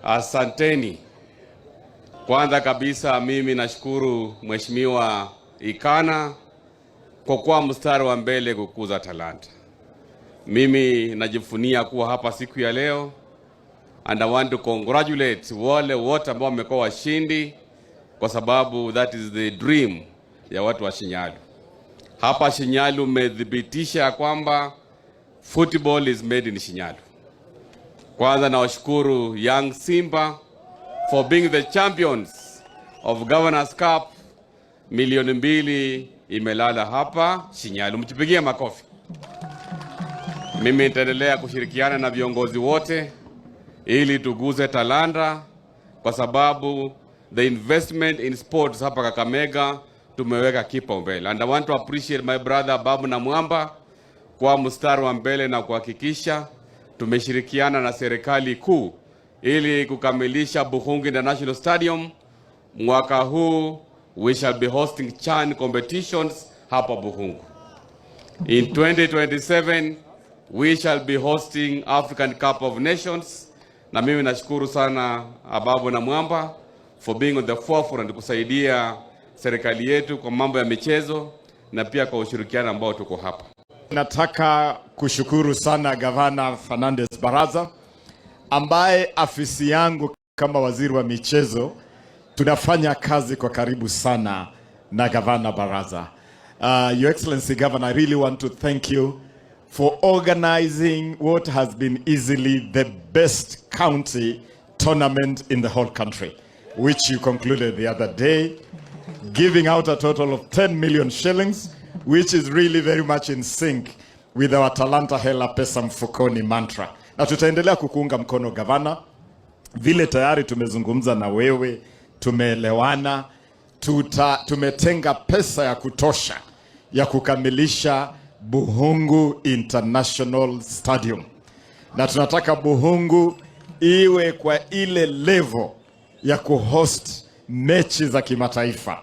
Asanteni. Kwanza kabisa mimi nashukuru Mheshimiwa Ikana kwa kuwa mstari wa mbele kukuza talanta. Mimi najivunia kuwa hapa siku ya leo and I want to congratulate wale wote ambao wamekuwa washindi kwa sababu that is the dream ya watu wa Shinyalu. Hapa Shinyalu umethibitisha kwamba football is made in Shinyalu. Kwanza nawashukuru Young Simba for being the champions of Governors Cup. 2 milioni imelala hapa Shinyalu, mjipigie makofi. Mimi nitaendelea kushirikiana na viongozi wote ili tukuze talanta, kwa sababu the investment in sports hapa Kakamega tumeweka kipaumbele. And I want to appreciate my brother Ababu Namwamba kwa mstari wa mbele na kuhakikisha tumeshirikiana na serikali kuu ili kukamilisha Bukhungu International Stadium. Mwaka huu we shall be hosting CHAN competitions hapa Bukhungu. In 2027 we shall be hosting African Cup of Nations, na mimi nashukuru sana Ababu Namwamba for being on the forefront kusaidia serikali yetu kwa mambo ya michezo na pia kwa ushirikiano ambao tuko hapa. Nataka kushukuru sana Gavana Fernandez Baraza ambaye afisi yangu kama waziri wa michezo tunafanya kazi kwa karibu sana na Gavana Baraza. Your Excellency Governor, I really want to thank you for organizing what has been easily the best county tournament in the whole country, which you concluded the other day, giving out a total of 10 million shillings, which is really very much in sync with our Talanta Hela Pesa Mfukoni mantra. Na tutaendelea kukuunga mkono, gavana, vile tayari tumezungumza na wewe, tumeelewana, tumetenga pesa ya kutosha ya kukamilisha Bukhungu International Stadium, na tunataka Bukhungu iwe kwa ile level ya kuhost mechi za kimataifa.